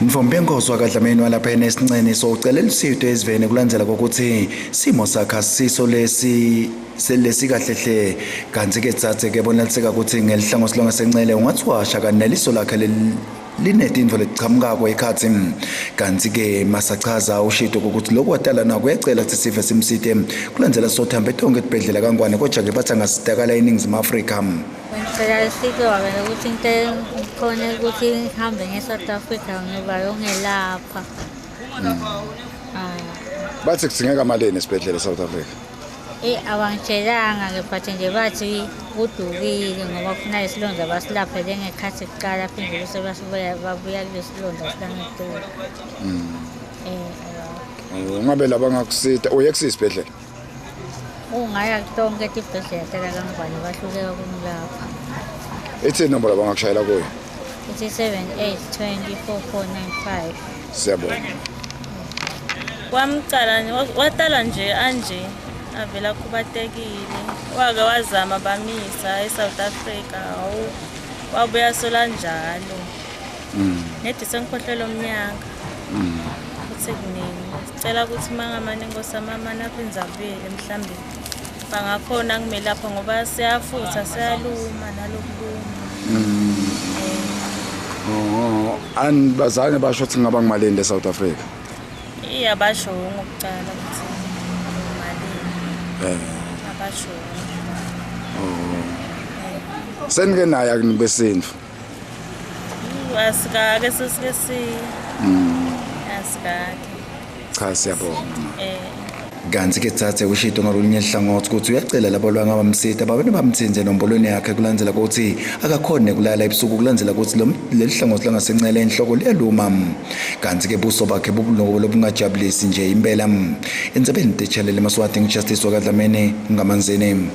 Mfombenkosi wakaDlamini walapha eNesinceni sowucela lusito esiveni kulandzela kokuthi simo sakhe asiso lesi selesi kahle hle kantsi-ke dzadze ke bonaliseka kutsi ngelihlangothi lwangasencele ungatsi washa kanti neliso lakhe linetintfo letichamukako ekhatsi. Kantsi-ke masachaza ushito kokuthi lokhu watala nako uyacela kutsi sive simsite kulandzela sothambe tonkhe tibhedlela kaNgwane kodwa-ke bathi angasitakala eNingizimu Afrika. Ngicela usito wabela ukuthi ngite ngikhone ukuthi ngihambe nge-South Africa ngoba yongelapha. Ah. Bathi kudzingeka malini esibhedlela eSouth Africa? Eh abangitshelanga ke but nje bathi kudukile ngoba kufuna isilonda basilaphele ngekhathi kuqala phinde bese basibuya babuya kulesilonda silangetulu. Eh Ungabe labangakusita uye kusisibhedlela? Ungaya tonke tibhedlela talakangwane bahluleka kumlapha. Ithini inombolo abangakushayela kuyo? Ithi 78 20 4495. Siyabonga. Kwamcala watala nje anje avela khubatekile wake wazama bamisa eSouth Africa awu wabuya solanjalo nedi sengikhohlwe lomnyaka futhi kuningi sicela ukuthi mangamane inkosi amamane aphinde abuyele mhlambe bangakhona kumelapha ngoba siyafutha siyaluma nalokuluma. Oh, anibazange basho ukuthi ngaba ngimalini eSouth Africa? Iya basho ngokucala ukuthi malini. Abasho. Senike naye akunibesintu. Asikake sesike si. Asikake. Cha siyabonga. Kantsi ke dzadze ushito ngalolunye hlangothi kutsi uyacela labo labangabamsita babe bamtsintse enombolweni yakhe kulandzela kutsi akakhoni nekulala ebusuku kulandzela kutsi leli hlangothi langasencele enhloko liyaluma. Kantsi ke buso bakhe bubuloko lobungajabulisi nje impela. Endzabeni tetjhalela emaSwati ngiJustice wakaDlamini ngamanzini.